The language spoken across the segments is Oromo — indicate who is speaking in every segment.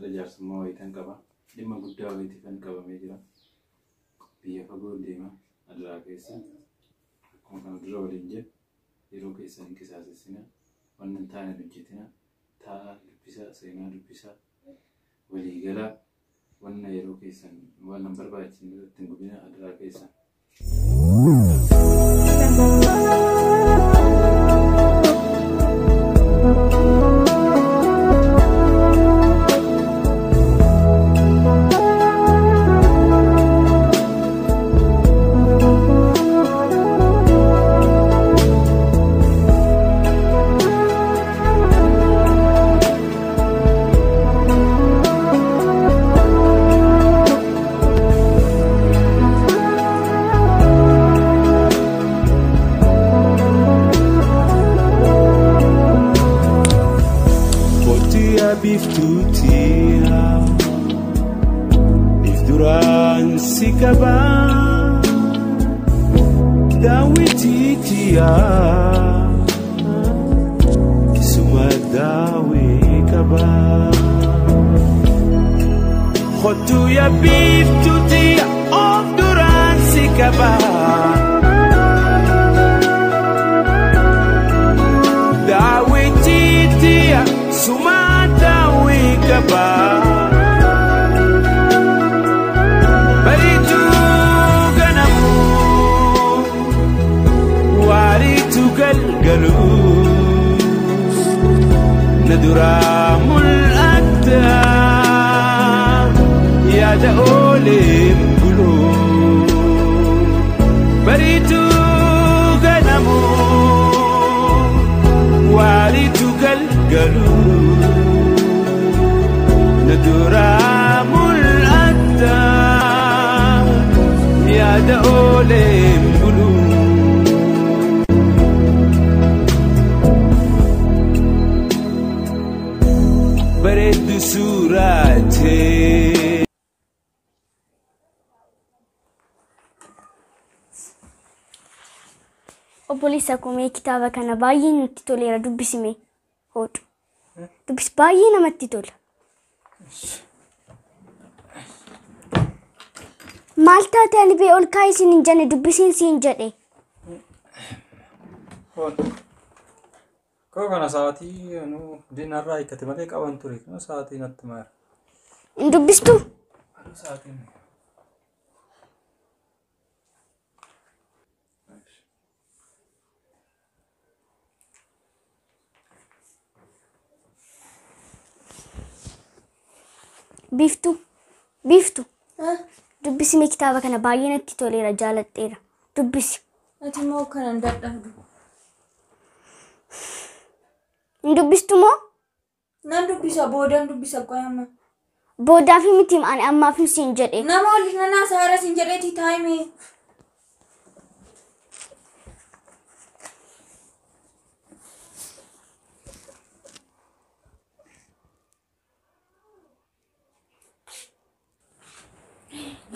Speaker 1: Ani har'a jaarsummaa wayiitan qaba. Dhimma guddaa wayiitiifan qabamee jira. Biyya fagoo deema adaraa keessa. Akkuma kana dura waliin jedhu yeroo keessan hin qisaasessina. Wanni hin taane hin hojjetina. Taa'aa dubbisaa, seenaa dubbisaa, waliigalaa wanna yeroo keessan waan hin barbaachisne irratti hin gubina adaraa keessan.
Speaker 2: Kottu biiftuutiya if duraan si qaba daawwitiitiya suma daawwii qaba. Kottu biiftuutiya of duraan si qaba. Daawwitiitiya suma daawwii qaba. Bariituu ganamu waariitu galgalu na duraa mul'atta yaada ooleen bulu. Bariituu ganamu waariitu galgalu na duraa mul'atta yaada ooleen bulu. Bareeddu suuraatee.
Speaker 3: Obboleessa koo mee kitaaba kana baay'ee nutti toleera dubbisime hodhu. Dubbis baay'ee namatti tola. Maal taate ani bee ol kaa'ii siin hin jenne dubbisiin siin jedhe.
Speaker 4: Koo kana sa'aatii nu dinarraa hiikkate malee qaban ture. Kun sa'aatii natti maara.
Speaker 3: Hin dubbistu?
Speaker 4: Sa'aatiin.
Speaker 3: Biiftuu. Biiftuu. Dubbisime kitaaba kana baay'ee natti toleera jaaladheera. Dubbisi.
Speaker 5: Ati immoo kanan dadhabdu.
Speaker 3: Hin dubbistu moo?
Speaker 5: Nan dubbisa boodaan dubbisa qoyama.
Speaker 3: Boodaaf miti ani ammaaf siin jedhe.
Speaker 5: Nama waliin nanaa saara siin jedheeti taa'ime.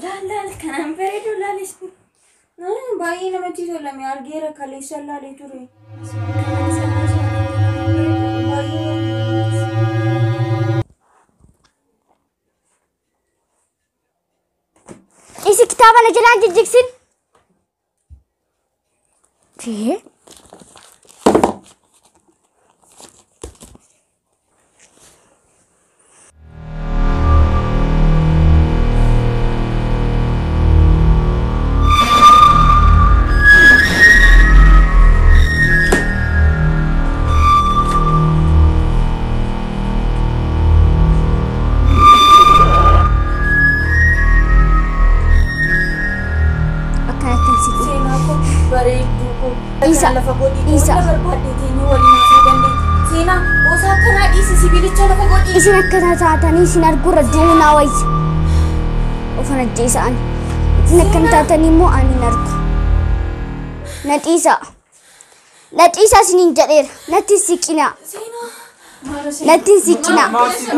Speaker 5: Laal laal kanaan bareedu laalis. Baay'ee namatti tola mee argeera kaleessa laalee ture.
Speaker 3: Isi kitaaba na jalaan jijjigsin. Tee. Akkanatti hin siqin.
Speaker 5: Seenaa koo bareedduu koo.
Speaker 3: Isa.
Speaker 5: Lafa godhii
Speaker 3: Isa.
Speaker 5: wanta barbaadde teenyee waliin haasa'uu dandeenya. Seenaa osoo akkanaa dhiisi sibiilicha lafa godhii.
Speaker 3: Isin akkana taatanii isin arguurra du'uu naa wayya. Ofan ajjeesa ani. Isin akkana taatanii immoo ani hin argu. Na dhiisaa. Na dhiisaa isiniin jedheera. Natti hin siqinaa.
Speaker 5: Seenaa.
Speaker 3: Natti hin siqinaa.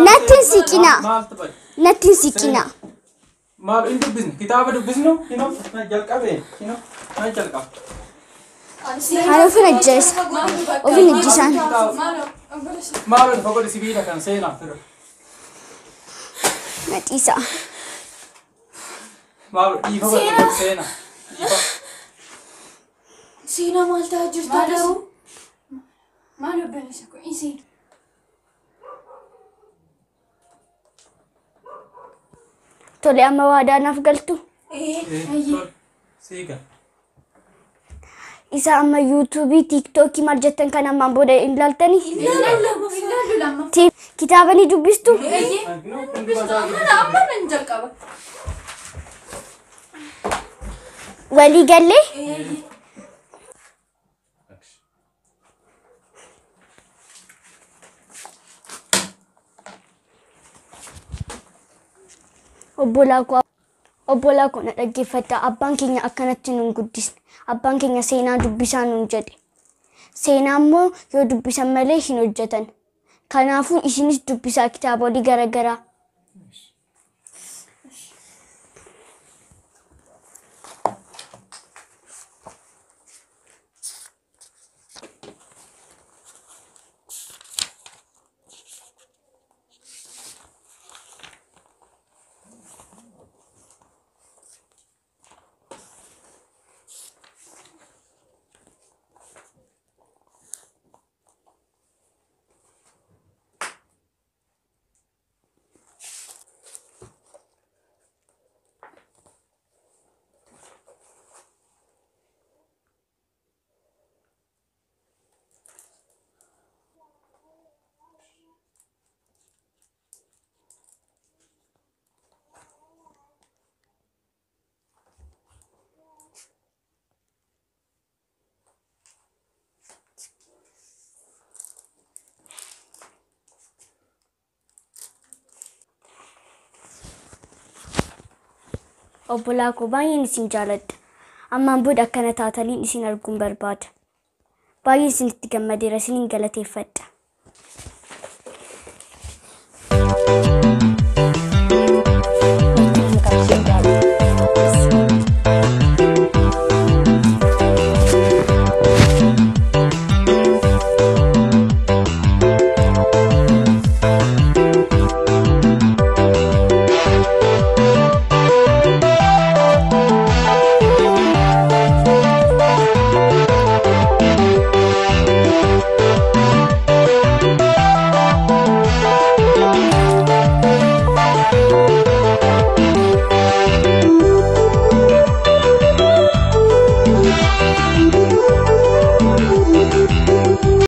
Speaker 3: Natti hin siqinaa.
Speaker 4: Maaltu bade?
Speaker 3: Natti hin siqinaa.
Speaker 4: Maal hin dubbisne? Kitaaba dubbisnu? Hinoo na jalqabe. Hinoo na jalqabe.
Speaker 3: Ani ofin ajjeesa. Ofin ajjeesaan.
Speaker 4: Maal lafa godhi sibiila kan seenaa fira.
Speaker 3: Na dhiisaa.
Speaker 4: Maaloo dhiifama
Speaker 5: Seenaa.
Speaker 4: seenaa. Dhiifama.
Speaker 5: Seenaa maal ta'aa jirta garuu?
Speaker 6: Maal obboleessa koo isii.
Speaker 3: Tole amma waadaa naaf galtu.
Speaker 4: Tole. Siiga.
Speaker 3: Isa amma yuutuubii, tiiktookii maal jettan kan ammaan booda hin ilaaltanii?
Speaker 6: Ilaallu lamma.
Speaker 3: Kitaaba ni dubbistu?
Speaker 6: Amma nan jalqaba.
Speaker 3: Walii gallee? Obbolaa koo na dhaggeeffadhaa. Abbaan keenya akkanatti nun guddisne. Abbaan keenya seenaa dubbisaa nun jedhe. Seenaa immoo yoo dubbisan malee hin hojjetan. Kanaafuu isinis dubbisaa kitaabolee garaagaraa. Obbolaa koo baay'een isin jaaladha. Ammaan booda akkana taataniin isin arguun barbaada. Baay'een isinitti gammadeera isiniin galateeffadha.